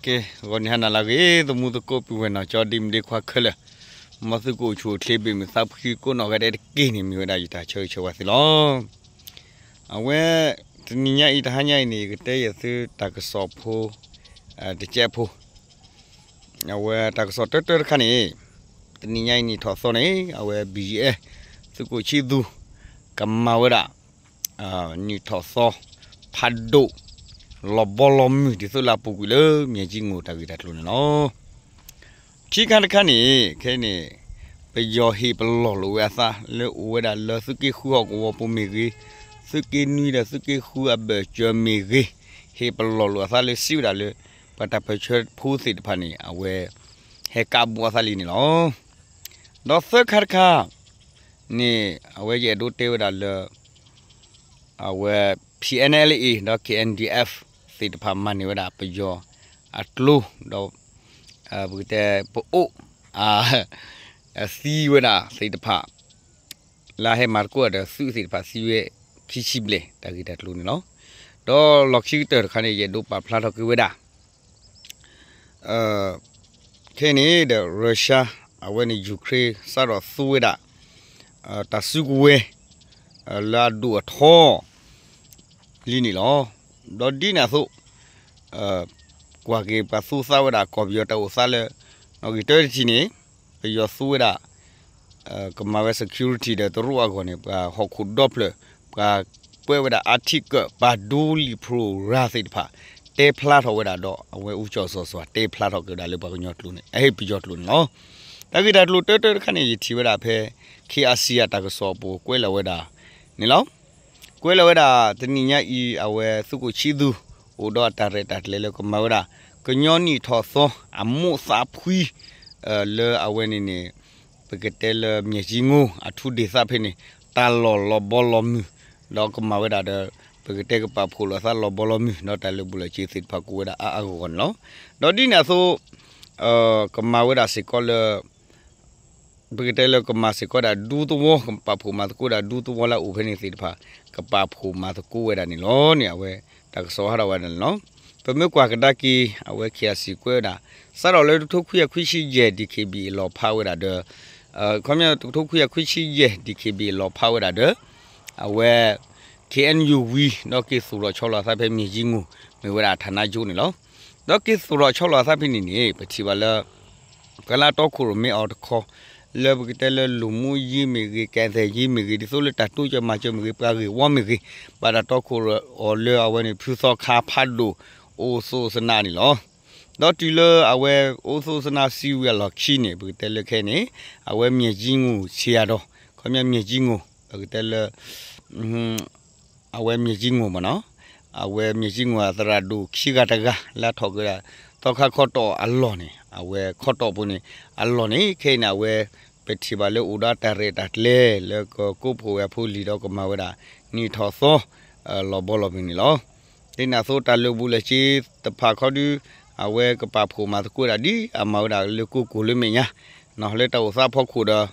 ကဲ ဂီၤနံၤဟါနၤလၢအဂ့ၤ သမူသကိးပုၢ်ဝဲၢ်နီၢ်ကၠီ ဒ့မုၣ်ဒ့ခွါခဲလၢာ်, မ်သုကအိၣ်ဆူၣ်အိၣ်ချ့ ဘ့ၣ်မုာ်သးဖှံကိးနီၢ်ဂၤဒဲးတက့ၢ်န့ၣ် မ့ၢ်ဝဲဒၣ်ယတၢ်ဆၢဂ့ၤဆၢဝါသုလီၤ. အဝဲ တနံၤညါအံၤ တဟါညါအံၤန့ၣ် ယကတဲယၤသုတၢ်ကစီၣ်ဖိ တကဲးဖိ အဝဲတၢ်ကစီၣ်တၢတၢတခါန့ၣ် တနံၤညါအံၤနံၣ်ထီၣ်သီန့ၣ် အဝဲ ဘီၣ်ယံၣ်အဲၣ် သုးခိၣ်ဆံသူ ကမၤဝဲဒၣ် နံၣ်ထီၣ်သီ ဖးဒိၣ် လီၤဘီလီၤမုၢ် ဒ်သိးလၢအပူၤကွံာ်လၢ မၠဲၣ်ကၠံငိၣ်တၢ်ဂ့ၢ်တၢ်ကျိၤန့ၣ်လီၤ. ခံခါတခါန့ၣ် ခဲအံၤန့ၣ် ပယီၤဟ့ၣ်ပလီၢ်လိာ်ဝဲအသး လၢအိၣ်ဝဲဒၣ်လၢသုးက့ဃုဟီၣ်ကဝီၤပူၤမ့ၢ်ဂ့ၤ, သုးက့နွံဒီးသုးက့ဃုအဘၢၣ်စၢၤမ့ၢ်ဂ့ၤ, ဟ့ၣ်ပလီၢ်လိာ်အသးလၢစံးဝဲဒၣ်လၢ ပှၤတၢ်ပၢၢ်ဆၢဖိသ့ၣ်တဖၣ်န့ၣ် အဝဲ ဟဲကးဘိအသးလံန့ၣ်လီၤ. ဒီးသၢခါတခါန့ၣ် အဝဲယအဲၣ်ဒိးတဲဝဲဒၣ်လၢ အဝဲ PNLA ဒီး KNDF သ့ၣ်တဖၣ်မၤန့ၢ်ဝဲဒၣ် ပယီၤအကျိ ဒီး ပကတဲပအိၣ် သံဝဲဒၣ်သ့ၣ်တဖၣ် လၢအဟဲမၤသကိးဒီးသုးသ့ၣ်တဖၣ်သံဝဲ ခံဆံဘျဲၣ် တၢ်ဂ့ၢ်တၢ်ကျိၤန့ၣ်လီၤ. ဒီးလီၢ်ခံကတၢၢ်တခါန့ၣ် ယအဲၣ်ဒိးပာ်ဖျါထီၣ်က့ၤဝဲဒၣ် ခဲအံၤန့ၣ်ဒီး Russia အဝဲန့ၣ် Ukraine စးထီၣ်သူဝဲဒၣ် တၢ်စုကဝဲၤ လၢအဒိၣ်အထီ လံန့ၣ်လီၤ. ဒီးဒ်န့ၣ်အသိး ကွၢ်က့ၤပှၤသူသးဝဲဒၣ်ကီၢ်ပယီၤတၢ်အိၣ်သးလၢ နီၣ်ဂံၢ်တၢတထံၣ်န့ၣ် ပယီၤသူဝဲဒၣ် ကမၤဝဲ security ဒီးတရူးအဂီၢ်န့ၣ် ပှၤဟီၣ်ခိၣ်ဒီဖျၢၣ် ပှၤကွဲးဝဲဒၣ် article ပှၤဒူလံာ် program သ့ၣ်တဖၣ် တဲဖျါထီၣ်ဝဲဒၣ်ဒီး အဝဲအူကၠီၣ်စီၤစွၤ တဲဖျါထီၣ်က့ၤဝဲဒၣ်လၢပှၤကညီကျိာ်န့ၣ် အဟ့ၣ်ပယီၤကျိာ်န့ၣ်လီၤ. တၢ်ဂ့ၢ်တၢ်ကျိၤတၢတၢတခါန့ၣ် ယထံၣ်ဝဲဒၣ်ဖဲ KIC အတၢ်ကစီၣ်အပူၤကွဲးလီၤဝဲဒၣ်န့ၣ်လီၤ. ကွဲးလီၤဝဲဒၣ် တနံၤညါအံၤ အဝဲသုးခိၣ်ဆံသူ အိၣ်ဒီးအတၢ်ရဲၣ်တၢ်ကျဲၤလၢကမၤဝဲဒၣ် ကညီနံၣ်ထီၣ်သီ အမိၢ်သးဖှံ လၢအဝဲန့ၣ်န့ၣ် ပကတဲလၢမၠဲၣ်ကၠံငိၣ် အထူးဒေသ ဖဲန့ၣ် တၢ်လီၢ်လီၤဘီလီၤမုၢ် ဒီးကမၤဝဲဒၣ်ဒီး ပကတဲကပာ်ဖှိၣ်လိာ်အသးလီၤဘီလီၤမုၢ် ဒီးတၢ်လၢာ်ဘူၣ်လၢာ်စ့သ့ၣ်တဖၣ်ကအိၣ်ဝဲဒၣ်အါအါဂီၢ်ဂီၢ်န့ၣ်လီၤ. ဒီးဒ်န့ၣ်အသိး ကမၤဝဲဒၣ်စ့ၢ်ကီးလၢ ပကတဲလၢကမၤစ့ၢ်ကီးဒၣ်ဒူသဝီ ကပာ်ဖှိၣ်မၤသကိးဒၣ်ဒူသဝီလၢအအိၣ်ဖဲန့ၣ်သ့ၣ်တဖၣ် ကပာ်ဖှိၣ်မၤသကိးဝဲဒၣ်န့ၣ်လီၤန့ၣ် အဝဲတၢ်ကစီၣ်ဟးထီၣ်ဝဲဒၣ်န့ၣ်လီၤ. ပမ့ၢ်ကွၢ်ကဒါက့ၤ အဝဲ KIC ကွဲးဝဲဒၣ် စးထီၣ်လၢတကထိခွံကယၤခွံဆံယဲၢ် DKBA လီၤဖးဝဲဒၣ်ဒီး ခီပညီတကထိခွံကယၤခွံဆံယဲၢ် DKBA လီၤဖးဝဲဒၣ်ဒီး အဝဲ KNU ဝံၤ ဒီးက့ၤသူၣ်ထီၣ်ဆီလီၤအသးဖဲမၠဲၣ်ကၠံငိၣ် မ့ၢ်ဝဲဒၣ်အထးနါကၠိန့ၣ်လီၤ. ဒီးက့ၤသူၣ်ထီၣ်ဆီလီၤအသးဖဲန့ၣ်န့ၣ် ပထံၣ်ဘၣ်လၢ ပှၤလၢအတီခိၣ်ရိၣ်မဲအီၤတခီ လၢပကတဲလၢလူၤမူယံမ့ၢ်ဂ့ၤ ကဲသဲးယံမ့ၢ်ဂ့ၤ ဒ်သိးလၢတၢ်တိစၢၤမၤစၢၤမ့ၢ်ဂ့ၤ ပှၤဂ့ၢ်ဝီမ့ၢ်ဂ့ၤ ဘၣ်တၢ်တီခိၣ်ရိၣ်အီၤလၢအဝဲန့ၣ် ဖုသီခါဖးဒိၣ် အိၣ်သူၣ်သနၢ်န့ၣ်လီၤ. ဒီးတုၤလၢအဝဲအိၣ်သူၣ်သနၢ်စံးဝံၤအလီၢ်ခံန့ၣ် ပကတဲလၢခဲအံၤန့ၣ် အဝဲမၠဲၣ်ကၠံငိၣ်ဆံးယၤဒီး ခီပညီမၠဲၣ်ကၠံငိၣ် ပကတဲလၢ အဝဲမၠဲၣ်ကၠံငိၣ်မ့ၢ်နီၤ, အဝဲမၠဲၣ်ကၠံငိၣ်အသရၣ်ဒိၣ်ခံဂၤတဂၤ လၢအထီၣ်က့ၤဝဲဒၣ် သီခါခီတီၢ်အလီၢ်န့ၣ် အဝဲခီတီၢ်ပူၤန့ၣ် အလီၢ်န့ၣ် ခဲအံၤန့ၣ် အဝဲ ပထံၣ်ဘၣ်လၢအိၣ်ဒီးတၢ်ရဲၣ်တၢ်ကျဲၤ လၢကကိးဖှိၣ်ဝဲအဖိလံၤဒီးကမၤဝဲဒၣ် နံၣ်ထီၣ်သီ လီၤဘီလီၤမုၢ်န့ၣ်လီၤ. ဒ်န့ၣ်အသိးတၢ်လၢာ်ဘူၣ်လၢာ်စ့တဖၣ်ခီဒု အဝဲကပာ်ဖှိၣ်မၤသကိးဝဲဒၣ်ဒ်အမၤဝဲဒၣ်လၢကိးကိၢ်လၢမဲာ်ညါ လၢတၢ်အိၣ်သးဖီခိၣ်ဒီး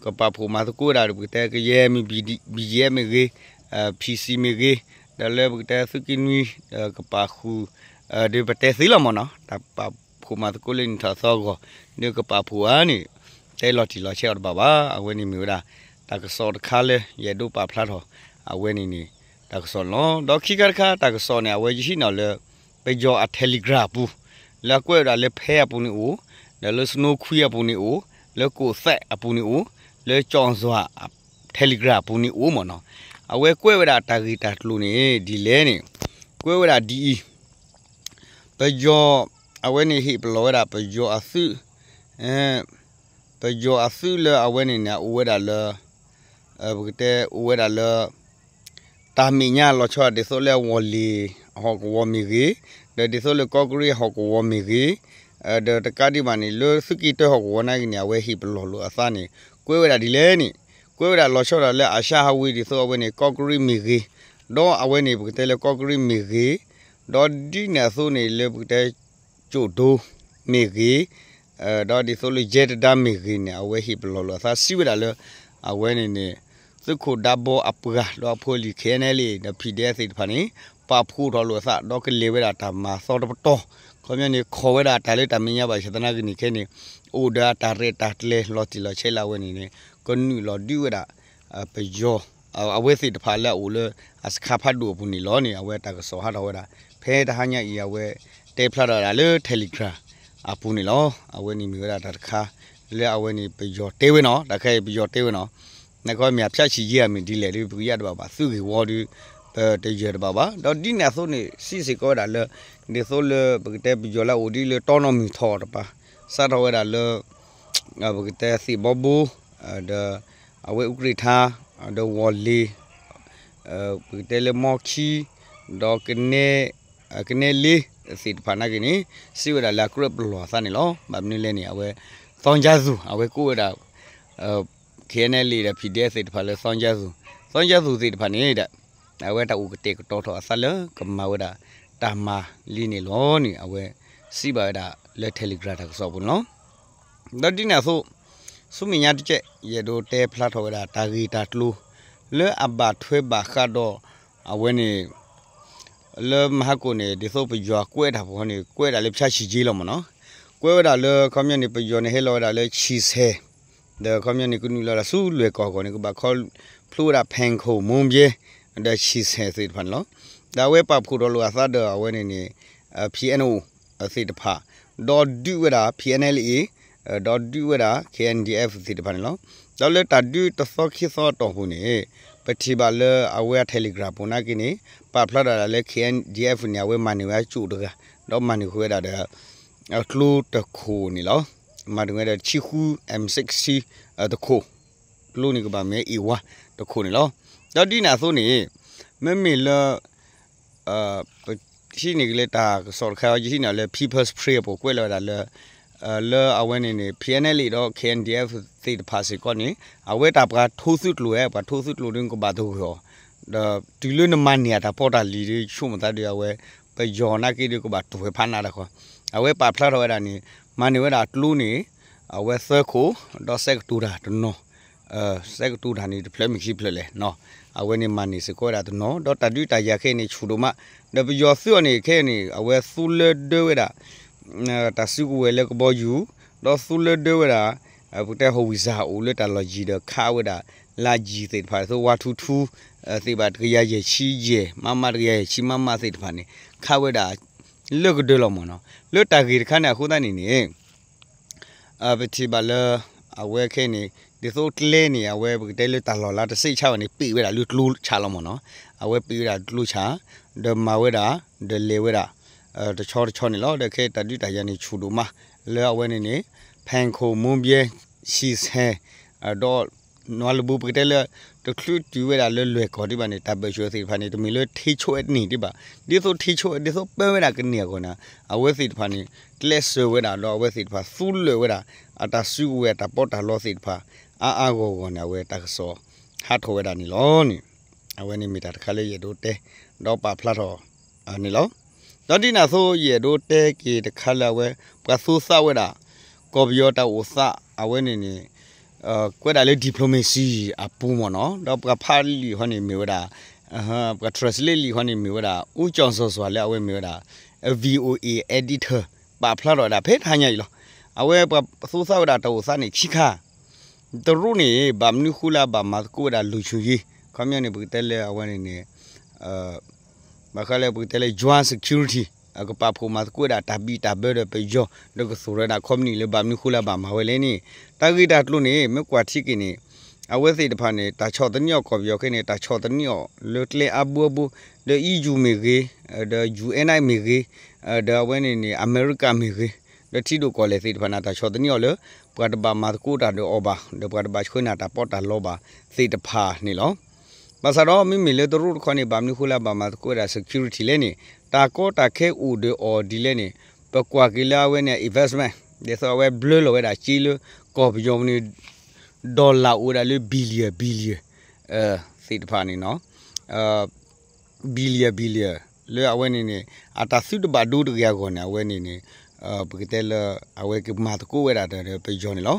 ကပာ်ဖှိၣ်မၤသကိးဝဲဒၣ် ပကတဲကယဲၢ်မ့ၢ် ဘံၣ်ယဲၢ်မ့ၢ်ဂ့ၤ, ဖံစံမ့ၢ်ဂ့ၤ, ဒီးလၢပကတဲသုးက့နွံ ကပာ်ဃုာ် ဒီးပတဲသ့လီၤမ့ၢ်နီၤ, တၢ်ပာ်ဖှိၣ်မၤသကိးလၢနံၣ်ထီၣ်သီအဂီၢ် ဒီးကပာ်ဖှိၣ်ဧါန့ၣ် တဲလီၤတံၢ်လီၤဆဲးအီၤတဘၣ်ဘၣ်. အဝဲန့ၣ်မ့ၢ်ဝဲဒၣ် တၢ်ကစီၣ်တခါလၢ ယအဲၣ်ဒိးပာ်ဖျါထီၣ် အဝဲန့ၣ်န့ၣ် တၢ်ကစီၣ်န့ၣ်လီၤ. ဒီးခံခါတခါတၢ်ကစီၣ်န့ၣ် အဝဲယဟံးန့ၢ်လၢ ပယီၤအ Telegram အပူၤ လၢအကွဲးဝဲဒၣ်လၢဖဲအပူၤန့ၣ်အိၣ်, ဒီးလၢ စနိခွံ အပူၤန့ၣ်အိၣ်, လၢကိးသဲးအပူၤန့ၣ်အိၣ်, လၢကၠီၣ်စွၤ Telegram အပူၤန့ၣ်အိၣ်မ့ၢ်နီၤ, အဝဲကွဲးဝဲဒၣ်တၢ်ဂ့ၢ်တၢ်ကျိၤန့ၣ် ဒ်လဲၣ်န့ၣ် ကွဲးဝဲဒၣ်ဒ်အံၤ, ပယီၤ အဝဲန့ၣ်ဟ့ၣ်ပလီၢ်ဝဲဒၣ်ပယီၤအသုး ပယီၤအသုးလၢအဝဲန့ၣ်န့ၣ် အိၣ်ဝဲဒၣ်လၢ ပကတဲအိၣ်ဝဲဒၣ်လၢ တၢ်မဲာ်ညါလီၤဆီဒၣ်ဒ်သိးလၢအဝီၢ်လ့ၣ်အဟီၣ်ကဝီၤမ့ၢ်ဂ့ၤ, ဒီးဒ်သိးလၢကီၢ်ကရံၣ်အဟီၣ်ကဝီၤမ့ၢ်ဂ့ၤ, ဒီးတကးဒံးဘၣ်န့ၣ် လၢသုးက့တၢဟီၣ်ကဝီၤနာ်က့န့ၣ် အဝဲဟ့ၣ်ပလီၢ်လိာ်အသးန့ၣ် ကွဲးဝဲဒၣ်ဒ်လဲၣ်န့ၣ်, ကွဲးဝဲဒၣ်လီၤဆီဒၣ်လၢအၤၡါဟးဝ့ၤဒ်သိးအဝဲန့ၣ် ကီၢ်ကရံၣ်မ့ၢ်ဂ့ၤ, ဒီးအဝဲန့ၣ် ပကတဲလၢကီၢ်ကရံၣ်မ့ၢ်ဂ့ၤ, ဒီးဒ်န့ၣ်အသိးန့ၣ် လၢပကတဲ ကၠိၣ်ဒိ မ့ၢ်ဂ့ၤ, ဒီးဒ်သိးလၢယဲတဒါမ့ၢ်ဂ့ၤန့ၣ် အဝဲဟ့ၣ်ပလီၢ်လိာ်အသးစံးဝဲဒၣ်လၢ အဝဲန့ၣ်န့ၣ် သုးခိၣ်ဒါဘီအပှၤဒီးအဖိအလံၤ ခဲအံၤန့ၣ်လံ ဒီး ဖံၣ်ဒဲး သ့ၣ်တဖၣ်န့ၣ် ပာ်ဖှိၣ်ထီၣ်လိာ်အသး ဒီးကလဲၤဝဲဒၣ်တၢ်မၤသီတပတီၢ်, ခီပညီန့ၣ် ခိးဝဲဒၣ်တၢ်လၢတၢ်မဲာ်ညါဘၣ်ဆၣ်သနာ်က့န့ၣ် ခဲအံၤန့ၣ် အိၣ်ဒီးအတၢ်ရဲၣ်တၢ်ကျဲၤလီၤတံၢ်လီၤဆဲးလၢအဝဲန့ၣ်န့ၣ် ကနုာ်လီၤဒုးဝဲဒၣ် ပယီၤ အဝဲသ့ၣ်တဖၣ်လၢအအိၣ်လၢအစခါဖးဒိၣ်အပူၤန့ၣ်လီၤန့ၣ် အဝဲတၢ်ကစီၣ်ဟးထီၣ်ဝဲဒၣ် ဖဲတဟါညါအံၤ အဝဲတဲဖျါထီၣ်ဝဲဒၣ်လၢ Telegram အပူၤန့ၣ်လီၤ. အဝဲန့ၣ်မ့ၢ်ဝဲဒၣ်တၢ်တခါ လၢအဝဲန့ၣ်ပယီၤတဲဝဲနီၤ, တၢ်ခဲအံၤပယီၤတဲဝဲနီၤ, နခီမ့ၢ်အဖၠၣ်ဆံးယံၤဧါ မ့ၢ်ဒ်လဲၣ်ဒီး ပကယၢ်တဘၣ်ဘၣ် သုးဂ့ၢ်ဝီဒီး ပတယၢၤတဘၣ်ဘၣ်. ဒီးဒ်န့ၣ်အသိးန့ၣ် စံးစ့ၢ်ကီးဝဲဒၣ်လၢ ဒ်သိးလၢပကတဲပယီၤလၢအအိၣ်ဒ်လၢတီနီၢ်မုၢ်ထီၣ်တပၤ စးထီၣ်ဝဲဒၣ်လၢ ပကတဲသ့ၣ်ဘီဘိ ဒီး အဝဲအူကြ့ၣ်ထါ ဒီးဝီၤလ့ၤ ပကတဲလၢမီခံ ဒီး ကနဲလ့သ့ၣ်တဖၣ်နာ်က့န့ၣ် စံးဝဲဒၣ်လၢအကြၢးပလီၢ်အသးန့ၣ်လီၤ. ဘၣ်မနုၤလဲၣ်န့ၣ် အဝဲ သီကၠၢ်သူၣ် အဝဲကိးဝဲဒၣ် ခဲအံၤန့ၣ်လံဒီး PDF သ့ၣ်တဖၣ်လၢ သီကၠၢ်သူၣ်, သီကၠၢ်သူၣ်သ့ၣ်တဖၣ်န့ၣ်ဒီး အဝဲတၢ်အိၣ်ကတဲာ်ကတီၤထီၣ်အသးလၢကမၤဝဲဒၣ်တၢ်မၤလံန့ၣ်လီၤန့ၣ် အဝဲစံးဘၣ်ဝဲဒၣ်လၢ Telegram တၢ်ကစီၣ်အပူၤန့ၣ်လီၤ. ဒီးဒ်န့ၣ်အသိး ဆူမဲာ်ညါတကဲး ယအဲၣ်ဒိးတဲဖျါထီၣ်ဝဲဒၣ်တၢ်ဂ့ၢ်တၢ်ကျိၤ လၢအဘၣ်ထွဲဘၣ်ဃးဒီး အဝဲန့ၣ် လၢမဟါကိၣ်န့ၣ် ဒ်သိးပယီၤကွဲးတၢ်ဖိန့ၣ် ကွဲးဒၣ်လၢဖၠၣ်ဆံးက့လီၤမ့ၢ်နီၤ, ကွဲးဝဲဒၣ်လၢခီပညီန့ၣ် ပယီၤန့ၣ်ဟဲလီၤဝဲဒၣ်လၢဆံးဆဲး ဒီးခီပညီန့ၣ် ကနုာ်လီၤဝဲဒၣ်ဆူလွဲၢ်ကီၢ်အဂီၢ်န့ၣ် ကဘၣ်ခီဖျိဝဲဒၣ် ဖဲခိၣ်မူဘဲ ဒီးဆံးဆဲးသ့ၣ်တဖၣ်န့ၣ်လီၤ. ဒီးအဝဲပာ်ဖှိၣ်ထီၣ်လိာ်အသးဒီးအဝဲန့ၣ်န့ၣ် PNO သ့ၣ်တဖၣ် ဒီးဒုးဝဲဒၣ် PNLA ဒီးဒုးဝဲဒၣ် KNDF သ့ၣ်တဖၣ်န့ၣ်လီၤ. ဒီးလၢတၢ်ဒုးတသီခံသီအတီၢ်ပူၤန့ၣ် ပထံၣ်ဘၣ်လၢအဝဲအ Telegram ပူၤနာ်က့န့ၣ် ပာ်ဖျါထီၣ်ဒၣ်လၢ KNDF န့ၣ် အဝဲမၤန့ၢ်ဝဲအကၠိၣ်တဂၤ ဒီးမၤန့ၢ်ဃုာ်ဝဲဒၣ်ဒီး ကျိတခိၣ်န့ၣ်လီၤ. မၤန့ၢ်ဝဲဒၣ်ဆံဃု M sixteen တခိၣ်, ကျိန့ၣ်ကဘၣ်မ့ၢ်အ့ၣ်ဝါတခိၣ်န့ၣ်လီၤ. ဒီးဒ်န့ၣ်အသိးန့ၣ် မ့မ့ၢ်လၢ ပဟံးန့ၢ်က့ၤလၢတၢ်ကစီၣ်တခါ ယဟံးန့ၢ်လၢ People's Spring အပူၤကွဲးလီၤဝဲဒၣ်လၢ လၢအဝဲန့ၣ်န့ၣ် PNLA ဒီး KNDF သ့ၣ်တဖၣ်စ့ၢ်ကီးန့ၣ် အဝဲတၢ်ပှၤထိသုးကျိၤဝဲ ပှၤထိသုးကျိၤဒ်ကဘၣ်တဂၢၢ်အီၤ, ဒီးတုၤလၢနမၤန့ၢ်အတၢ်ပီးတၢ်လံၤဒီး ဆိကမိၣ်သးဒီးအဝဲ ပယီၤနာ်က့ဒီးကဘၣ်တွဲၤဖးနးတၢ်ဃီ, အဝဲပာ်ဖျါထီၣ်ဝဲဒၣ်န့ၣ် မၤန့ၢ်ဝဲဒၣ်ကျိန့ၣ် အဝဲသၢခိၣ် ဒီးစဲးကတိၤတၢ်တနီၤ စဲးကတိၤတၢ်န့ၣ် တဖျၢၣ်မ့ၢ်ခံဖျၢၣ်လဲၣ်နီၤ, အဝဲန့ၣ်မၤန့ၢ်စ့ၢ်ကီးဝဲဒၣ်တနီၤ ဒီးတၢ်ဒုးတၢ်ယၤခဲအံၤန့ၣ် ဆူၣ်ဒိၣ်မး, ဒီးပယီၤသုးအီၤန့ၣ် ခဲအံၤန့ၣ် အဝဲသူလၢဒၢဝဲဒၣ် တၢ်စုကဝဲၤလၢကဘီယူၤ, ဒီးသူလၢဒၢဝဲဒၣ် ပကတဲ howitzer အိၣ်လၢတၢ်လီၢ်ယံၤဒီးခးဝဲဒၣ် လၢယံၤသ့ၣ်တဖၣ် သိး one two two သ့ၣ်တဖၣ် တကယၤယဲၢ်ဆံယဲၢ် မမ တကယၤယဲၢ်ဆံ မမ သ့ၣ်တဖၣ်န့ၣ် ခးဝဲဒၣ် လၢကဒၢလီၤမ့ၢ်နီၤ, လၢတၢ်ဂ့ၢ်တခါန့ၣ်အဃိသတးန့ၣ်န့ၣ် ပထံၣ်ဘၣ်လၢ အဝဲခဲအံၤန့ၣ် ဒ်သိးကျဲန့ၣ် အဝဲပကတဲလၢတၢ်လီၢ်လၢတစ့းဆါဘၣ်န့ၣ် ပ့ၣ်ဝဲဒၣ်လၢကျိဆါလီၤမ့ၢ်နီၤ, အဝဲပ့ၣ်ဝဲဒၣ်ကျိဆါ ဒီးမၤဝဲဒၣ် ဒီးလဲၤဝဲဒၣ် တဆီတဆီန့ၣ်လီၤ. ဒီးခဲအံၤတၢ်ဒုးတၢ်ယၤန့ၣ် ဆူၣ်ဒိၣ်မး လၢအဝဲန့ၣ်န့ၣ် ဖဲခိၣ်မူဘဲ ဆံးဆဲး ဒီး နွါလၢဘူ ပကတဲလၢ တချုးတုၤဝဲဒၣ်လၢလွဲၢ်ကီၢ်ဒံးဘၣ်န့ၣ် တၢ်ဘၢၣ်စၢၤသ့ၣ်တဖၣ်န့ၣ် တမ့ၢ်လၢထ့ဆိအန့ၢ်ဒံးဘၣ်, ဒ်သိးထ့ဆိ ဒ်သိးပၢဝဲဒၣ်ကန့ၢ်အဂီၢ်န့ၣ် အဝဲသ့ၣ်တဖၣ်န့ၣ် ကျဲးစၢးဝဲဒၣ်ဒီးအဝဲသ့ၣ်တဖၣ်သူလၢာ်ဝဲဒၣ် အတၢ်စုကဝဲၤအတၢ်ပီးတၢ်လီသ့ၣ်တဖၣ် အါအါဂီၢ်ဂီၢ်န့ၣ် အဝဲတၢ်ကစီၣ်ဟးထီၣ်ဝဲဒၣ်န့ၣ်လီၤန့ၣ်, အဝဲန့ၣ်မ့ၢ်တၢ်တခါလၢယအဲၣ်ဒိးတဲ ဒီးပာ်ဖျါထီၣ် န့ၣ်လီၤ. ဒီးဒ်န့ၣ်အသိး ယအဲၣ်ဒိးတဲက့ၤတခါလၢအဝဲ ပှၤသူသးဝဲဒၣ် ကီၢ်ပယီၤတၢ်အိၣ်သး အဝဲန့ၣ်န့ၣ် ကွဲးဒၣ်လၢ diplomacy အပူၤမ့ၢ်နီၤ, ဒီးပှၤဖးလံာ်ဟီန့ၣ်မ့ၢ်ဝဲဒၣ် ပှၤ translate လံာ်ဟီန့ၣ်မ့ၢ်ဝဲဒၣ် ဦးကျော်ဇော်စွာ လၢအဝဲမ့ၢ်ဝဲဒၣ် VOA editor ပာ်ဖျါထီၣ်ဝဲဒၣ်ဖဲတဟါညါအံၤလီၤ. အဝဲပှၤသူသးဝဲဒၣ်တၢ်အိၣ်သးန့ၣ်ခံခါ တရူးန့ၣ် ဘၣ်မနုၤဃိလၢအဘၣ်မၤသကိးဝဲဒၣ် လူ့အခွင့်အရေး ခီပညီန့ၣ် ပကတဲလၢအဝဲန့ၣ်န့ၣ် ဘၣ်ဃးလၢပကတဲလၢ Joint Security ကပာ်ဖှိၣ်မၤသကိးဝဲဒၣ်တၢ်ဘံၣ်တၢ်ဘၢဒီးပယီၤ ဒီးကသူၣ်ထီၣ်ဝဲဒၣ် company လၢဘၣ်မနုၤဃိလၢအဘၣ်မၤဝဲလဲၣ်န့ၣ် တၢ်ဂ့ၢ်တၢ်ကျိၤန့ၣ် မ့ၢ်ကွၢ်ထံက့ၤန့ၣ် အဝဲသ့ၣ်တဖၣ်န့ၣ် တၢ်ဆီၣ်သနံးအီၤ ကီၢ်ပယီၤခဲအံၤန့ၣ် တၢ်ဆီၣ်သနံးအီၤလၢကျဲအါဘိအါဘိ ဒီး EU မ့ၢ်ဂ့ၤ ဒီး ယူၣ်အဲၣ်မ့ၢ်ဂ့ၤ ဒီးအဝဲန့ၣ်န့ၣ် အမဲရကၤမ့ၢ်ဂ့ၤ ဒီးထံဒိၣ်ကီၢ်လဲၢ်သ့ၣ်တဖၣ်န့ၣ် တၢ်ဆီၣ်သနံးအီၤလၢ ပှၤတဘၣ်မၤသကိးတၢ်ဒီးအီၤဘၣ် ဒီးပှၤတဘၣ်ဆှၢနၤတၢ်ပီးတၢ်လီဘၣ်သ့ၣ်တဖၣ်န့ၣ်လီၤ. ဘၣ်ဆၣ်ဒီးမ့မ့ၢ်လၢတရူးတခီန့ၣ် ဘၣ်မနုၤဃိလၢအဘၣ်မၤသကိးဝဲဒၣ် security လဲၣ်န့ၣ် တၢ်ကီတၢ်ခဲအိၣ်ဒီးအီၤဒ်လဲၣ်န့ၣ် ပကွၢ်က့ၤလၢအဝဲန့ၣ် investment ဒ်သိးအဝဲဘျၢလီၤဝဲဒၣ်စ့လၢ ကီၢ်ပယီၤပူၤန့ၣ် dollar အိၣ်ဝဲဒၣ်လၢ billion billion သ့ၣ်တဖၣ်န့ၣ်နီၤ billion billion လၢအဝဲန့ၣ်န့ၣ် အတၢ်သုတဘၣ်ဒိတဂ့ၤအဂီၢ်န့ၣ် အဝဲန့ၣ်န့ၣ် ပကတဲလၢ အဝဲကမၤသကိးဝဲဒၣ်ဒီးပယီၤန့ၣ်လီ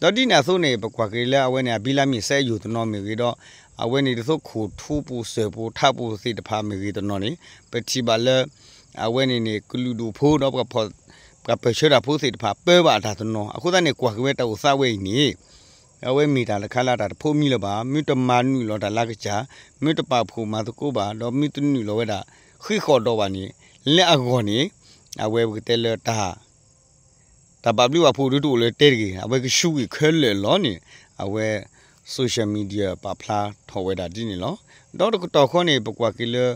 ၤ. ဒီးဒ်န့ၣ်အသိးန့ၣ် ပကွၢ်က့ၤလၢအဝဲန့ၣ် အဘံလၢမ့ၢ်စဲယိာ်တနီၤမ့ၢ်ဂ့ၤဒီး အဝဲန့ၣ်ဒ်သိးခိၣ်ထူပူၤစၢၤပူၤထးပူၤသ့ၣ်တဖၣ်မ့ၢ်ဂ့ၤတနီၤန့ၣ် ပထံၣ်ဘၣ်လၢ အဝဲန့ၣ်န့ၣ် ကလုာ်ဒူၣ်ဖိဒီး ပှၤပၢၢ်ဆၢတၢ်ဖိသ့ၣ်တဖၣ်ပၢဘၣ်အတၢ်တနီၤ အဃိသတးန့ၣ် ကွၢ်က့ၤဝဲတၢ်အိၣ်သးဝဲအံၤန့ၣ် အဝဲမ့ၢ်တၢ်တခါလၢတၢ်တဖိးမံလၢၤဘၣ် မ့ၢ်တမၤနုာ်လီၤတၢ်လၢကစၢ် မ့ၢ်တပာ်ဖှိၣ်မၤသကိးဘၣ် ဒီးမ့ၢ်တနုာ်လီၤဝဲဒၣ် ဃ့ဃီၣ်ဒီးဘၣ်န့ၣ် လၢအဂီၢ်န့ၣ် အဝဲပကတဲလၢတၢ် တၢ်ဘၣ်ဘျုးဘၣ်ဖှိၣ်ဒုးတအိၣ်လၢၤတဲတဂ့ၤ အဝဲကဆူဂ့ၤခဲလၢာ်လီၤန့ၣ် အဝဲ social media ပာ်ဖျါထီၣ်ဝဲဒၣ်ဒ်န့ၣ်လီၤ. ဒီးတကတီၢ်ဃီန့ၣ် ပကွၢ်က့ၤလၢ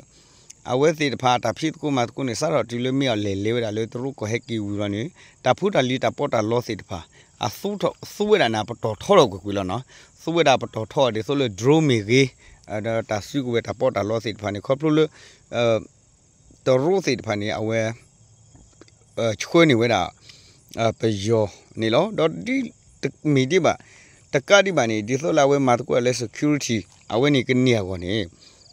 အဝဲသ့ၣ်တဖၣ်တၢ်ဖံးသကိးမၤသကိးန့ၣ် စးထီၣ်တုၤလၢမ့ၢ်အီၣ်လဲၣ်လဲၤဝဲဒၣ်လၢတရူးကီၢ်ဟဲက့ၤဝံၤလီၤန့ၣ် တၢ်ဖိတၢ်လံၤတၢ်ပီးတၢ်လီသ့ၣ်တဖၣ် အသူထီၣ်သူဝဲဒၣ်န့ၣ် ပတီၢ်ထီထီၣ်ကွ့ၢ်ကွ့ၢ်လီၤနီၤ သူဝဲဒၣ်ပတီၢ်ထီဒ်သိးလၢ drone မ့ၢ်ဂ့ၤ ဒီးတၢ်စုကဝဲၤတၢ်ပီးတၢ်လီသ့ၣ်တဖၣ်န့ၣ် ခီဖျိလၢ တရူးသ့ၣ်တဖၣ်န့ၣ် အဝဲ ဆှၢန့ၢ်ဝဲဒၣ် ပယီၤန့ၣ်လီၤ. ဒီးဒ်တမ့ၢ်ဒံးဘၣ် တကးဒံးဘၣ်န့ၣ် ဒ်သိးလၢအဝဲမၤသကိးလၢ security အဝဲန့ၣ်ကန့ၢ်အဂီၢ်န့ၣ်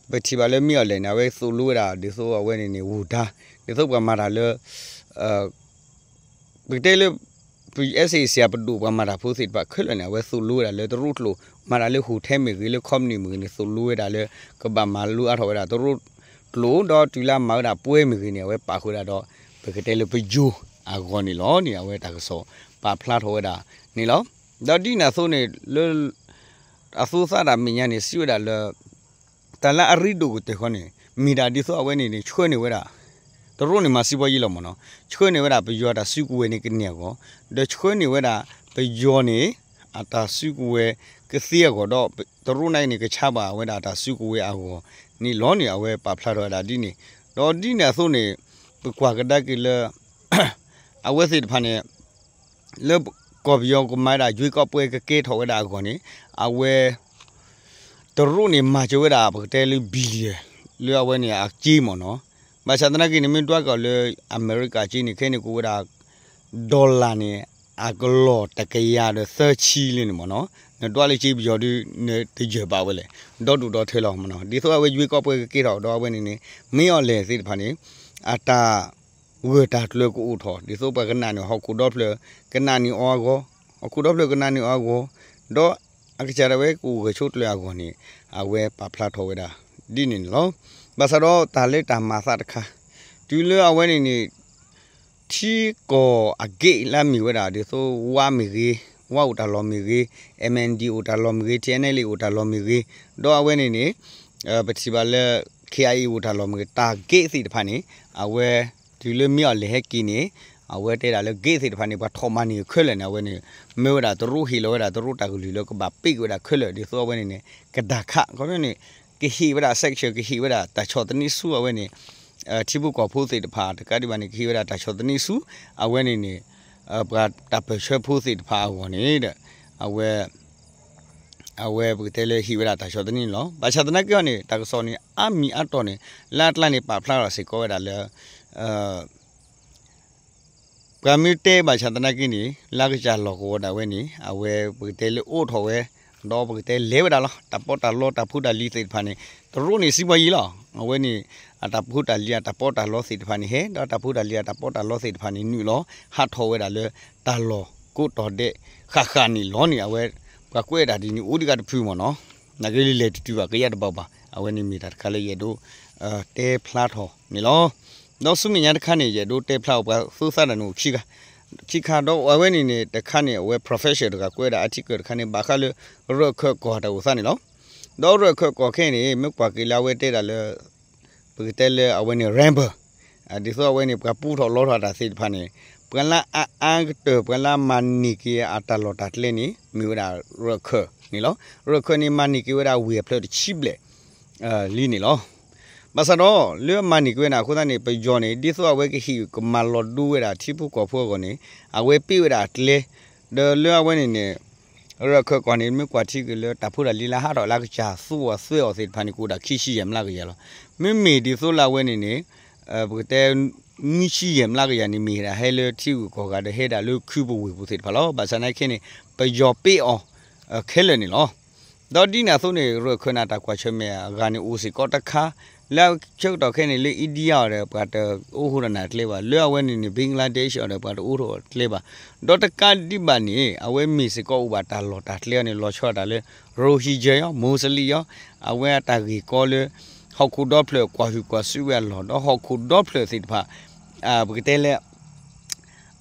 ပထံၣ်ဘၣ်လၢမ့ၢ်အီၣ်လဲၣ်န့ၣ် အဝဲသိၣ်လိဝဲဒၣ် ဒ်သိးအဝဲန့ၣ်န့ၣ် ဝူၤတၢ် ဒ်သိးပှၤမၤတၢ်လၢ ပကတဲလၢ SAC ပဒိၣ်ပှၤမၤတၢ်ဖိသ့ၣ်တဖၣ်ခဲလၢာ်န့ၣ် အဝဲသိၣ်လိဝဲဒၣ်လၢတရူးကျိာ် မၤတၢ်လၢ hotel မ့ၢ်ဂ့ၤ လၢ company မ့ၢ်ဂ့ၤန့ၣ် သိၣ်လိဝဲဒၣ်လၢ ကဘၣ်မၤလိအါထီၣ်ဝဲဒၣ်တရူးကျိာ် ဒီးတုၤလၢမၤဝဲဒၣ်ပွဲမ့ၢ်ဂ့ၤန့ၣ် အဝဲပာ်ဃုာ်ဝဲဒၣ်ဒီး ပကတဲလၢပယိၤအဂီၢ်န့ၣ်လီၤန့ၣ် အဝဲတၢ်ကစီၣ်ပာ်ဖျါထီၣ်ဝဲဒၣ်န့ၣ်လီၤ. ဒီးဒ်န့ၣ်အသိးန့ၣ် လၢ အသိးသးတၢ်မဲာ်ညါန့ၣ် စံးဝဲဒၣ်လၢ တၢ်လၢအရ့ဒိၣ်ကတၢၢ်ဃီန့ၣ် မ့ၢ်ဒၣ်ဒ်သိးအဝဲန့ၣ်န့ၣ် ဆှၢန့ၢ်ဝဲဒၣ် တရူးန့ၣ်မၤစံးဘီယံလီၤမ့ၢ်နီၤ ဆှၢန့ၢ်ဝဲဒၣ်ပယီၤတၢ်စုကဝဲၤန့ၣ်ကန့ၢ်အဂီၢ် ဒီးဆှၢန့ၢ်ဝဲဒၣ်ပယီၤန့ၣ် အတၢ်စုကဝဲၤကသ့အဂီၢ်ဒီး တရူးန့ၣ်န့ၣ် ကဆါဘၣ်ဝဲဒၣ်အတၢ်စုကဝဲၤအဂီၢ်န့ၣ်လီၤန့ၣ် အဝဲပာ်ဖျါထီၣ်ဝဲဒၣ်ဒ်န့ၣ် ဒီးဒ်န့ၣ်အသိးန့ၣ် ပကွၢ်ကဒါက့ၤလၢ အဝဲသ့ၣ်တဖၣ်န့ၣ် လၢကီၢ်ပယီၤကမၤဝဲဒၣ် ရွေးကောက်ပွဲ ကကဲထီၣ်ဝဲဒၣ်အဂီၢ်န့ၣ် အဝဲ တရူးန့ၣ် မၤစၢၤဝဲဒၣ် ပကတဲလၢ billion လၢအဝဲန့ၣ်အစ့မ့ၢ်နီၤ ဘၣ်ဆၣ်သနာ်က့န့ၣ် မ့ၢ်ဒွးကီးလၢအမဲရကၤစ့န့ၣ် ခဲန့ၣ်ကအိၣ်ဝဲဒၣ် dollar န့ၣ် အကလီၢ်တကယၤဒီးသၢဆံလံန့ၣ်မ့ၢ်နီၤ နဒွးလၢစ့ပယီၤဒုး နတယၢၢ်ဘၣ်ဝဲလဲၣ် ဒီဒူၣ်ဒီထၢလီၤမ့ၢ်နီၤ ဒ်သိးအဝဲ ရွေးကောက်ပွဲ ကကဲထီၣ်ဒီးအဝဲန့ၣ်န့ၣ် မ့ၢ်အီၣ်လဲၣ်သ့ၣ်တဖၣ်န့ၣ် အတၢ် ဂၢၢ်တၢ်ကျၢၤကအိၣ်ထီၣ် ဒ်သိးပှၤကနာ်န့ၢ်ဟီၣ်ခိၣ်ဒီဖျၢၣ် ကနာ်န့ၢ်အီၤအဂီၢ် ဟီၣ်ခိၣ်ဒီဖျၢၣ်ကနာ်န့ၢ်အီၤအဂီၢ် ဒီးအကစၢ်ဒၣ်ဝဲကအိၣ်ဂၢၢ်ဆိးကျၢၤအဂီၢ်န့ၣ် အဝဲပာ်ဖျါထီၣ်ဝဲဒၣ် ဒ်န့ၣ်န့ၣ်လီၤ. ဘၣ်ဆၣ်ဒီးတၢ်လၢတၢ်မၤသးတခါ တုၤလၢအဝဲန့ၣ်န့ၣ် ထံကီၢ်အဂ့ၢ်လၢအမ့ၢ်ဝဲဒၣ် ဒ်သိး ဝါ မ့ၢ်ဂ့ၤ ဝါအိၣ်တၢ်လီၢ်မ့ၢ်ဂ့ၤ MNDAA အိၣ်တၢ်လီၢ်မ့ၢ်ဂ့ၤ TNLA အိၣ်တၢ်လီၢ်မ့ၢ်ဂ့ၤ ဒီးအဝဲန့ၣ်န့ၣ် ပထံၣ်ဘၣ်လၢ KIA အိၣ်တၢ်လီၢ်မ့ၢ်ဂ့ၤ တၢ်ဂ့ၢ်သ့ၣ်တဖၣ်န့ၣ် အဝဲ တုၤလၢမ့ၢ်အီၣ်လဲၣ်ဟဲက့ၤန့ၣ် အဝဲတဲဒၣ်လၢ ဂ့ၢ်သ့ၣ်တဖၣ်န့ၣ် ပှၤထီၣ်မၤန့ၢ်ခဲလၢာ်န့ၣ် အဝဲန့ၣ် မၢဝဲဒၣ်တရူး ဟ့ၣ်လီၤဝဲဒၣ်တရူးတၢ်ကလုၢ်လၢကဘၣ်ပ့ၢ်က့ၤဝဲဒၣ်ခဲလၢာ် ဒ်သိးအဝဲန့ၣ်န့ၣ် ကဒါခး ခီဖျိန့ၣ် ကဟ့ၣ်ဝဲဒၣ် sanction ကဟ့ၣ်ဝဲဒၣ်တၢ်ဆီၣ်သနံးဆူအဝဲန့ၣ် ထံဖိကီၢ်ဖိသ့ၣ်တဖၣ် တကးဒံးဘၣ်န့ၣ် ကဟ့ၣ်ဝဲဒၣ်တၢ်ဆီၣ်သနံးဆူ အဝဲန့ၣ်န့ၣ် ပှၤတၢ်ပၢၢ်ဆၢဖိသ့ၣ်တဖၣ်အဂီၢ်န့ၣ်ဒီး အဝဲ အဝဲပကတဲလၢဟ့ၣ်ဝဲဒၣ်တၢ်ဆီၣ်သနံးန့ၣ်လီၤ. ဘၣ်ဆၣ်သနာ်က့အီၤန့ၣ် တၢ်ကစီၣ်န့ၣ် အါမံၤအါတီၢ်န့ၣ် လၢအကျါန့ၣ် ပာ်ဖျါထီၣ်စ့ၢ်ကီးဝဲဒၣ်လၢ ပှၤမ့ၢ်တဲဘၣ်ဆၣ်သနာ်က့န့ၣ် လၢကစၢ်လီၢ်ကဝီၤဒၣ်ဝဲန့ၣ် အဝဲပကတဲလၢအိးထီၣ်ဝဲ ဒီးပကတဲလဲၤဝဲဒၣ်လီၤ. တၢ်ပီးတၢ်လီတၢ်ဖိတၢ်လံၤသ့ၣ်တဖၣ်န့ၣ် တရူးန့ၣ်စံးဘီယံလီၤ. အဝဲန့ၣ် အတၢ်ဖိတၢ်လံၤအတၢ်ပီးတၢ်လီသ့ၣ်တဖၣ်န့ၣ်ဟဲ ဒီးတၢ်ဖိတၢ်လံၤအတၢ်ပီးတၢ်လီသ့ၣ်တဖၣ်န့ၣ် နုာ်လီၤ ဟးထီၣ်ဝဲဒၣ်လၢ တၢ်လီၢ်ကိးတီၤဒဲး ဃၣ်ဃၣ်န့ၣ်လီၤန့ၣ် အဝဲ ပှၤကွဲးတၢ်ဒ်န့ၣ် အိၣ်ဒံးကါတဖုမ့ၢ်နီၤ နာ်က့လံလဲၤတတုၤဘၣ် ကယဲၢ်တဘၣ်ဘၣ် အဝဲန့ၣ်မ့ၢ်တၢ်တခါလၢယအဲၣ်ဒိး တဲဖျါထီၣ်န့ၣ်လီၤ. ဒီးဆူမဲာ်ညါတခါန့ၣ် ယအဲၣ်ဒိးတဲဖျါအီၤ ပှၤသူသးတၢ်န့ၣ်အိၣ်ခံခါ ခံခါ ဒီးအဝဲန့ၣ်န့ၣ် တခါန့ၣ် အဝဲ professor တဂၤကွဲးဒၣ် article တခါန့ၣ် ဘၣ်ဃးလၢ ရၢၢ်ခၢၣ်ကီၢ်တၢ်အိၣ်သးန့ၣ်လီၤ. ဒီးရၢၢ်ခၢၣ်ကီၢ်ခဲအံၤန့ၣ် မ့ၢ်ကွၢ်က့ၤလၢအဝဲတဲဒၣ်လၢ ပကတဲလၢအဝဲန့ၣ် rebel ဒ်သိးအဝဲန့ၣ် ပှၤပူထီၣ်လီထီၣ်တၢ်သ့ၣ်တဖၣ်န့ၣ် ပှၤလၢအအါကတၢၢ် ပှၤလၢအမၤန့ၢ်က့ၤအတၢ်လီၢ်တၢ်ကျဲန့ၣ် မ့ၢ်ဝဲဒၣ်ရၢၢ်ခၢၣ်န့ၣ်လီၤ. ရၢၢ်ခၢၣ်န့ၣ် မၤန့ၢ်က့ၤဝဲဒၣ်ဝ့ၢ်အဖျၢၣ်တဆံဘျဲၣ် လံန့ၣ်လီၤ. ဘၣ်ဆၣ်ဒီး လၢအမၤန့ၢ်က့ၤဝဲန့ၣ် အဃိသတးန့ၣ် ပယီၤန့ၣ် ဒ်သိးအဝဲကဟ့ၣ်ကမၤလီၤဒိဝဲဒၣ်ထံဖိကီၢ်ဖိအဂီၢ်န့ၣ် အဝဲပ့ၢ်ဝဲဒၣ်အကျဲ ဒီးလၢအဝဲန့ၣ်န့ၣ် ရၢၢ်ခၢၣ်ကီၢ်န့ၣ် မ့ၢ်ကွၢ်ထံက့ၤလၢတၢ်ဖိတၢ်လံၤလၢဟးထီၣ်လၢအကစၢ်သူအီၤသွဲအီၤသ့ၣ်တဖၣ်န့ၣ် ကအိၣ်ဒၣ်ခံဆံယဲၢ်မျးကယၤလီၤ. မ့မ့ၢ်ဒ်သိးလၢအဝဲန့ၣ်န့ၣ် ပကတဲ နွံဆံယဲၢ်မျးကယၤန့ၣ် မ့ၢ်ဒၣ်ဟဲလၢထံဂုၤကီၢ်ဂၤဒီး ဟဲဒၣ်လၢခုပူၤဝ့ၢ်ပူၤသ့ၣ်တဖၣ်လီၤ. ဘၣ်ဆၣ်သနာ်က့န့ၣ် ပယီၤပ့ၢ်အီၤခဲလၢာ်န့ၣ်လီၤ. ဒီးဒ်န့ၣ်အသိးန့ၣ် ရၢၢ်ခၢၣ်န့ၣ် တၢ်ကွၢ်ဆၢၣ်မဲာ်အဂၤန့ၣ် အိၣ်စ့ၢ်ကီးတခါ လၢဆၢကတီၢ်ခဲအံၤန့ၣ် လၢ India အီၤဒီး ပှၤတအိၣ်ထီၣ်တၢ်ကျဲဘၣ်, လၢအဝဲန့ၣ်န့ၣ် Bangladesh အီၤဒီး ပှၤတအိၣ်ထီၣ်တၢ်ကျဲဘၣ်. ဒီးတကးဒံးဘၣ်န့ၣ် အဝဲမ့ၢ်စ့ၢ်ကီးအိၣ်ဘၣ်တၢ်လီၢ် တၢ်ကျဲအီၤန့ၣ် လီၤဆီဒၣ်တၢ်လၢ Rohingya အီၤ Muslim အီၤ, အဝဲအတၢ်ဂ့ၢ်ကီလၢ ဟီၣ်ခိၣ်ဒီဖျၢၣ်ကွၢ်ဟုၣ်ကွၢ်စုဝဲအလီၢ်, ဒီးဟီၣ်ခိၣ်ဒီဖျၢၣ်သ့ၣ်တဖၣ် ပကတဲလၢ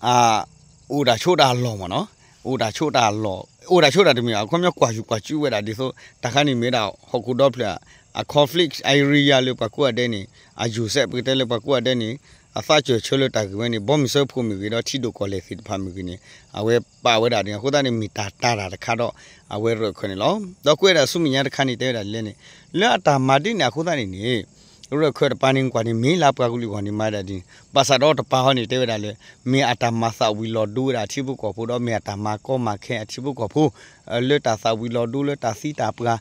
အိၣ်တၢ်ဆိးတၢ်လီၢ်မ့ၢ်နီၤ, အိၣ်တၢ်ဆိးတၢ်လီၢ်, အိၣ်တၢ်ဆိးတၢ်တမ့ၢ်ဘၣ်, အခီပညီကွၢ်ဟုၣ်ကွၢ်စုဝဲဒၣ်ဒ်သိး တၢ်ခါန့ၣ်မ့ၢ်ဝဲဒၣ်ဟီၣ်ခိၣ်ဒီဖျၢၣ် အ conflict area လၢပှၤကိးဂၤဒဲးန့ၣ် အယူၤစဲး ပကတဲလၢပှၤကိးဂၤဒဲးန့ၣ် အသးစၢၢ်ဆၢလၢတၢ်ဂ့ၢ်ဝဲန့ၣ် ဘီမုၢ်စၢဖှိၣ်မ့ၢ်ဂ့ၤ ဒီးထံဒိၣ်ကီၢ်လဲၢ်သ့ၣ်တဖၣ်မ့ၢ်ဂ့ၤန့ၣ် အဝဲပာ်ဝဲဒၣ်န့ၣ် အဃိသတးန့ၣ် မ့ၢ်တၢ်တာ်တၢ်တခါဒီး အဝဲရၢၢ်ခၢၣ်န့ၣ်လီၤ. ဒီးကွဲးဒၣ်ဆူမဲာ်ညါတခါန့ၣ် တဲဝဲဒၣ်ဒ်လဲၣ်န့ၣ် လၢအတၢ်မၤဒ်န့ၣ်အဃိသတးန့ၣ်န့ၣ် ရၢၢ်ခၢၣ်တပၤန့ၣ်ကွၢ်န့ၣ် မ့ၢ်လၢပှၤကလုာ်အဂီၢ်န့ၣ် မၤဒၣ်ဒ်န့ၣ် ဘၣ်ဆၣ်ဒီးတပၤဃီန့ၣ် တဲဝဲဒၣ်လၢ မ့ၢ်အတၢ်မၤသးဝံၤလီၤဒိဝဲဒၣ်အထံဖိကီၢ်ဖိ ဒီးမ့ၢ်အတၢ်မၤကီမၤခဲအထံဖိကီၢ်ဖိ လၢတၢ်သးဝံၤလီၤဒိ လၢတၢ်သံတၢ်ပှၢ်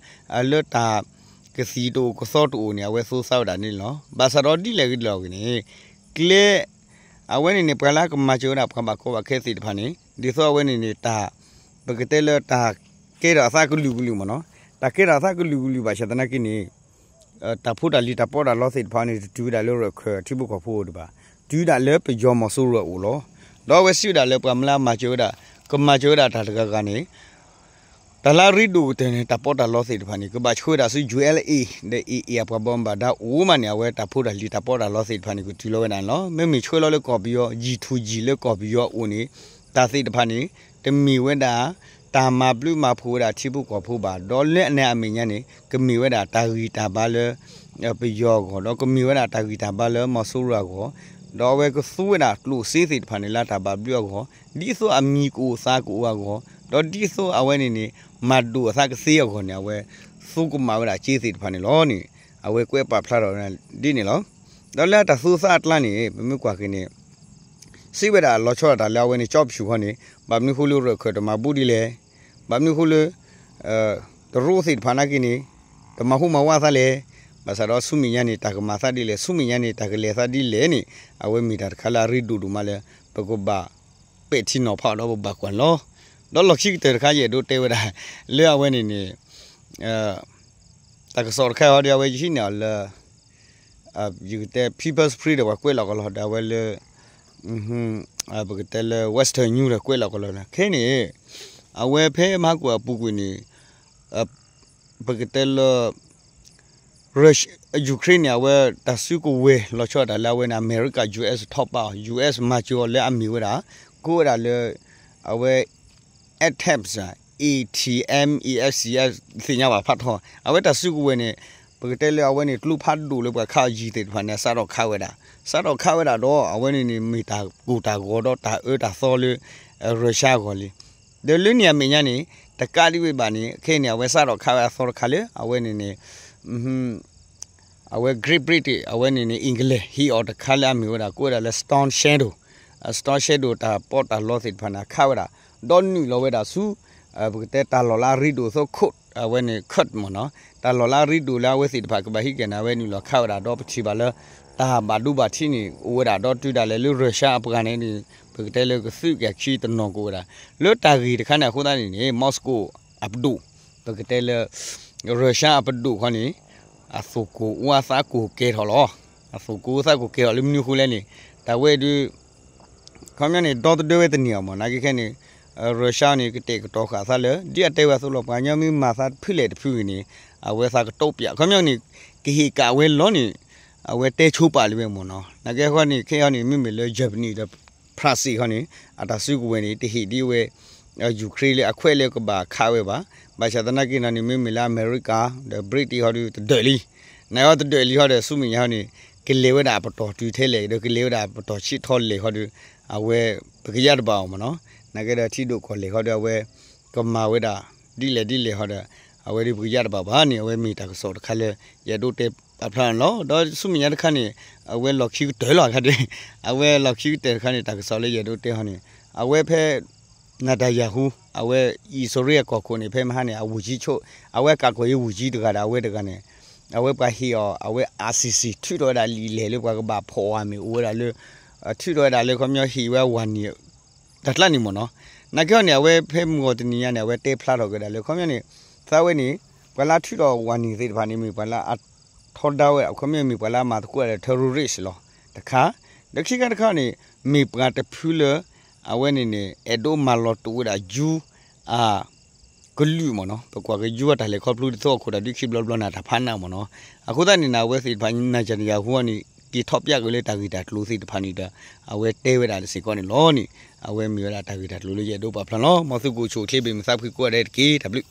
လၢတၢ်ကသံၣ်တအိၣ်ကသီတအိၣ်န့ၣ် အဝဲသိသးဝဲဒၣ်န့ၣ်လီၤ. ဘၣ်ဆၣ်ဒီးဒ်လဲၣ်ဂ့ၤဒ်လဲၣ်ဂ့ၤန့ၣ် ကျဲ အဝဲန့ၣ်န့ၣ် ပှၤလၢကမၤစၢၤဝဲဒၣ်ပှၤဘၣ်ကီဘၣ်ခဲသ့ၣ်တဖၣ်န့ၣ် ဒ်သိးအဝဲန့ၣ်န့ၣ် တၢ် ပကတဲလၢတၢ်ကဲထီၣ်အသးကလုာ်ကလုာ်မ့ၢ်နီၤ, တၢ်ကဲထီၣ်အသးကလုာ်ကလုာ်ဘၣ်ဆၣ်သနာ်က့န့ၣ် တၢ်ဖိတၢ်လံၤတၢ်ပီးတၢ်လီသ့ၣ်တဖၣ်န့ၣ် တတုၤဝဲဒၣ်လၢရၢၢ်ခၢၣ်ထံဖိကီၢ်ဖိအအိၣ်ဒံးဘၣ်, တုၤဒၣ်လၢပယီၤမီၤစိရိၤအအိၣ်လီၤ. ဒီးအဝဲစံးဝဲဒၣ်လၢပှၤမၤလၢအမၤစၢၤဝဲဒၣ် ကမၤစၢၤဝဲဒၣ်တၢ်တဂၤဂၤန့ၣ် တၢ်လၢအရ့ဒိၣ်ကတၢၢ်န့ၣ် တၢ်ပီးတၢ်လီသ့ၣ်တဖၣ်န့ၣ် ကဘၣ်ဆှၢဝဲဒၣ်ဆူ ယူႇအဲလ်အ့ ဒီး AA အပှၤဘၣ်မူဘၣ်ဒါအိၣ်မးန့ၣ် အဝဲတၢ်ဖိတၢ်လံၤတၢ်ပီးတၢ်လီသ့ၣ်တဖၣ်န့ၣ် ကတုၤလီၤဝဲဒၣ်န့ၣ်လီၤ. မ့မ့ၢ်ဆှၢလီၤလၢကီၢ်ပယီၤ ယံာ်ထူၣ်ယံာ်လၢကီၢ်ပယီၤအအိၣ်န့ၣ် တၢ်သ့ၣ်တဖၣ်န့ၣ် တမ့ၢ်ဝဲဒၣ် တၢ်မၤဘျုးမၤဖှိၣ်ဝဲဒၣ်ထံဖိကီၢ်ဖိဘၣ်, ဒီးလၢအန့ၣ်အမဲာ်ညါန့ၣ် ကမ့ၢ်ဝဲဒၣ်တၢ်ဂံၢ်တၢ်ဘါလၢ ပယီၤအဂီၢ်, ဒီးကမ့ၢ်ဝဲဒၣ်တၢ်ဂံၢ်တၢ်ဘါလၢမီၤစိရိၤအဂီၢ်, ဒီးအဝဲကသူဝဲဒၣ်ကျိၣ်စ့သ့ၣ်တဖၣ်န့ၣ် လၢတၢ်ဘၣ်ဘျုးအဂီၢ်, ဒ်သိးအမံၤကအိၣ်သးကအိၣ်အဂီၢ်, ဒီးဒ်သိးအဝဲန့ၣ်န့ၣ် မၤဒိၣ်အသးကသ့အဂီၢ်န့ၣ် အဝဲသူကမၣ်ဝဲဒၣ်စ့သ့ၣ်တဖၣ်န့ၣ်လီၤန့ၣ် အဝဲကွဲးပာ်ဖျါထီၣ်ဝဲဒၣ်ဒ်န့ၣ်လီၤ. ဒီးလၢအတၢ်သူသးအကျါန့ၣ် ပမ့ၢ်ကွၢ်က့ၤန့ၣ် စံးဝဲဒၣ်လီၤဆီဒၣ်တၢ်လၢအဝဲန့ၣ် ကၠီပဆူၣ်ဃီန့ၣ် ဘၣ်မနုၤဃိလၢရၢၢ်ခၢၣ်တမၤဘူၣ်ဒ်လဲၣ်, ဘၣ်မနုၤဃိလၢ တရူးသ့ၣ်တဖၣ်နာ်က့န့ၣ် တမၤဟူးမၤဝးသးလဲၣ်, ဘၣ်ဆၣ်ဒီးဆူမဲာ်ညါန့ၣ် တၢ်ကမၤသးဒ်လဲၣ်, ဆူမဲာ်ညါန့ၣ် တၢ်ကလဲၤသးဒ်လဲၣ်န့ၣ် အဝဲမ့ၢ်တၢ်တခါလၢအရ့ဒိၣ်ဒိၣ်မးလၢ ပကဘၣ်ပဲာ်ထံနီၤဖးအီၤဒီးပဘၣ်ကွၢ်န့ၣ်လီၤ. ဒီးလီၢ်ခံကတၢၢ်တခါ ယအဲၣ်ဒိးတဲဝဲဒၣ် လၢအဝဲန့ၣ်န့ၣ် တၢ်ကစီၣ်တခါအံၤဒီး အဝဲယဟံးန့ၢ်အီၤလၢ ယကတဲ People's Spring ဒီးပှၤကွဲးလီၤကလီၤဒီး အဝဲလၢ ပကတဲလၢ Western News ဒီးကွဲးလီၤကလီၤလၢ ခဲအံၤန့ၣ် အဝဲဖဲမဟါကိၣ်အပူၤကွံာ်န့ၣ် ပကတဲလၢ Russia Ukraine န့ၣ် အဝဲတၢ်စုကဝဲၤလီၤဆီဒၣ်တၢ်လၢအဝဲန့ၣ် အမဲရကၤ US ထီၣ်ပာ်အီၤ US မၤစၢၤအီၤလၢအမ့ၢ်ဝဲဒၣ် ကိးဝဲဒၣ်လၢ အဝဲ ATAMS, ATMESCS သ့ၣ်ညါဘၣ်ဖးထီ အဝဲတၢ်စုကဝဲၤန့ၣ် ပကတဲလၢအဝဲန့ၣ် ကျိဖးဒိၣ်လၢပှၤခးအီၤယံၤသ့ၣ်တဖၣ်န့ၣ် အစးထီၣ်ခးဝဲဒၣ်, စးထီၣ်ခးဝဲဒၣ်ဒီး အဝဲန့ၣ်န့ၣ် မ့ၢ်တၢ်ကိၢ်တၢ်ဂီၤဒီးတၢ်အၢတၢ်သီလၢ Russia အဂီၢ်လံ. ဒီးလၢန့ၣ်အမဲာ်ညါန့ၣ် တကးဒံးဝဲဘၣ်န့ၣ် ခဲအံၤန့ၣ် အဝဲစးထီၣ်ခးဝဲအသီတခါလၢ အဝဲန့ၣ်န့ၣ် အဝဲ Great Britain အဝဲန့ၣ်န့ၣ် England ဟ့ၣ်အီၤတခါလၢအမ့ၢ်ဝဲဒၣ် ကိးဝဲဒၣ်လၢ Storm Shadow, Storm Shadow တၢ်ပီးတၢ်လီသ့ၣ်တဖၣ်န့ၣ် အခးဝဲဒၣ်, ဒီးနုာ်လီၤဝဲဒၣ်ဆူ ပကတဲတၢ်လီၢ်လၢအရ့ဒိၣ်အသိး Kursk အဝဲန့ၣ် Kursk မ့ၢ်နီၤ, တၢ်လီၢ်လၢအရ့ဒိၣ်လၢအဝဲသ့ၣ်တဖၣ်ကဘၣ်ဟံးက့ၤန့ၣ် အဝဲနုာ်လီၤခးဝဲဒၣ် ဒီးပထံၣ်ဘၣ်လၢ တၢ်ဘၣ်ဒိဘၣ်ထံးန့ၣ် အိၣ်ဝဲဒၣ် ဒီးတုၤဒၣ်လဲာ်လၢ Russia အပှၤန့ၣ် ပကတဲလၢကသုးက့ၤခံတနီၤကအိၣ်ဝဲဒၣ် လၢတၢ်ဂ့ၢ်တခါန့ၣ်အဃိသတးန့ၣ်န့ၣ် Moscow အပဒိၣ် ပကတဲလၢ Russia အပဒိၣ်ခီန့ၣ် အသူၣ်ကိၢ်အိၣ်အသးကိၢ်ကဲထီၣ်လီၤ. အသူၣ်ကိၢ်အိၣ်သးကိၢ်ကဲထီၣ်လၢမနုၤအဃိလဲၣ်န့ၣ် တၢ်ဝဲဒုး ခီပညီန့ၣ် ဒီသဒၢဝဲတန့ၢ်အီၤမ့ၢ် နာ်က့ခဲန့ၣ် Russia န့ၣ် ကတဲာ်ကတီၤဃာ်သးလၢ ဒ်အတဲဝဲအသိးလီၤ ပှၤကညီမ့ၢ်မၤသးတဖုလဲၣ်တဖုဂ့ၤန့ၣ် အဝဲသးကတိပျး ခီပညီန့ၣ် ကဟ့ၣ်ကးဝဲလီၤန့ၣ် အဝဲတဲဆိပာ်လံဝဲမ့ၢ်နီၤ နာ်က့ဃီန့ၣ် ခဲအံၤန့ၣ် မ့မ့ၢ်လၢ Germany ဒီး France ဃီန့ၣ် အတၢ်စုကဝဲၤန့ၣ် တဟ့ၣ်ဒ်ဝဲ Ukraine လၢအခွဲးလၢကဘၣ်ခးဝဲဘၣ် ဘၣ်ဆၣ်သနာ်က့န့ၣ် မ့မ့ၢ်လၢအမဲရကၤ ဒီး Britain ဃီဒီး တဒၢးလံ နာ်က့တဒၢးလံဃီဒီး ဆူမဲာ်ညါဃီန့ၣ် ကလဲၤဝဲဒၣ်အပတီၢ်တုၤထဲလဲၣ် ဒီးကလဲၤဝဲဒၣ်အပတီၢ်ဆံးထီၣ်လဲၣ်ဃီဒီး အဝဲ ပကယၢ်တဘၣ်အီၤမ့ၢ်နီၤ နာ်က့ဒီးထံဒိၣ်ကီၢ်လဲၢ်ဃီဒီး အဝဲ ကမၤဝဲဒၣ် ဒ်လဲၣ်ဒ်လဲၣ်ဃီဒီး အဝဲဒီးပကယၢ်တဘၣ်ဘၣ်န့ၣ် အဝဲမ့ၢ်တၢ်ကစီၣ်တခါလၢ ယအဲၣ်ဒိးတဲပာ်ဖျါန့ၣ်လီၤ. ဒီးဆူမဲာ်ညါတခါန့ၣ် အဝဲလီၢ်ခံကတၢၢ်လီၤခါဒီး အဝဲလီၢ်ခံကတၢၢ်တခါန့ၣ် တၢ်ကစီၣ်လၢယအဲၣ်ဒိးတဲဃီန့ၣ် အဝဲဖဲ Netanyahu အဝဲအံၣ်စရ့လးအကီၢ်ခိၣ်န့ၣ် ဖဲမဟါန့ၣ် အဝူၣ်ကံဆိ အဝဲကးကီၢ်အံၤဝူၣ်ကံတဂၤဒီး အဝဲတဂၤန့ၣ် အဝဲပှၤဟ့ၣ်အီၤ အဝဲ ICC ထုးထီၣ်ဝဲဒၣ်လံာ်လဲၢ်လၢပှၤကဘၣ်ဖီၣ်အီၤမ့ၢ်အိၣ်ဝဲဒၣ်လၢ ထုးထီၣ်ဝဲဒၣ်လၢခီပညီဟ့ၣ်ဝဲဝၤနံၤ တၢ်ကျါန့ၣ်မ့ၢ်နီၤ နာ်က့ဟီန့ၣ် အဝဲဖဲမုၢ်ဂီၤတနံၤညါန့ၣ် အဝဲတဲဖျါထီၣ်က့ၤဝဲဒၣ်လၢခီပညီန့ၣ် သးဝဲန့ၣ် ပှၤလၢထုးထီၣ်ဝၤနံၤသ့ၣ်တဖၣ်န့ၣ် မ့ၢ်ပှၤလၢအ ထီဒါဝဲဒၣ် အခီပညီမ့ၢ်ပှၤလၢအမၤသကိးဒီး terrorist လီၤတခါ, ဒီးခံခါတခါန့ၣ် မ့ၢ်ပှၤတဖုလၢ အဝဲန့ၣ်န့ၣ် အဲၣ်ဒိးမၤလီၤတူာ်ဝဲဒၣ် Jew အ ကလုာ်မ့ၢ်နီၤ, ပကွၢ်က့ၤ Jew အတၢ်လဲၤခီဖျိဒ်သိးအခိၣ်တၢ်ဒုးခံဘျီဘျီန့ၣ် တၢ်ဖးနးမ့ၢ်နီၤ. အဃိသတးန့ၣ် အဝဲသ့ၣ်တဖၣ် Netanyahu န့ၣ် က့ၤထီၣ်ပျဲက့ၤလၢတၢ်ဂ့ၢ်တၢ်ကျိၤသ့ၣ်တဖၣ်န့ၣ်ဒီး အဝဲတဲဝဲဒၣ်စ့ၢ်ကီးန့ၣ်လီၤန့ၣ်, အဝဲမ့ၢ်ဝဲဒၣ်တၢ်ဂ့ၢ်တၢ်ကျိၤလၢယအဲၣ်ဒိးပာ်ဖျါလီၤ. မ်သုကအိၣ်ဆူၣ်အိၣ်ချ့ ဘၣ်မုာ်သးဖှံကိးဂၤဒဲးတက့ၢ်. တၢ်ဘျုး.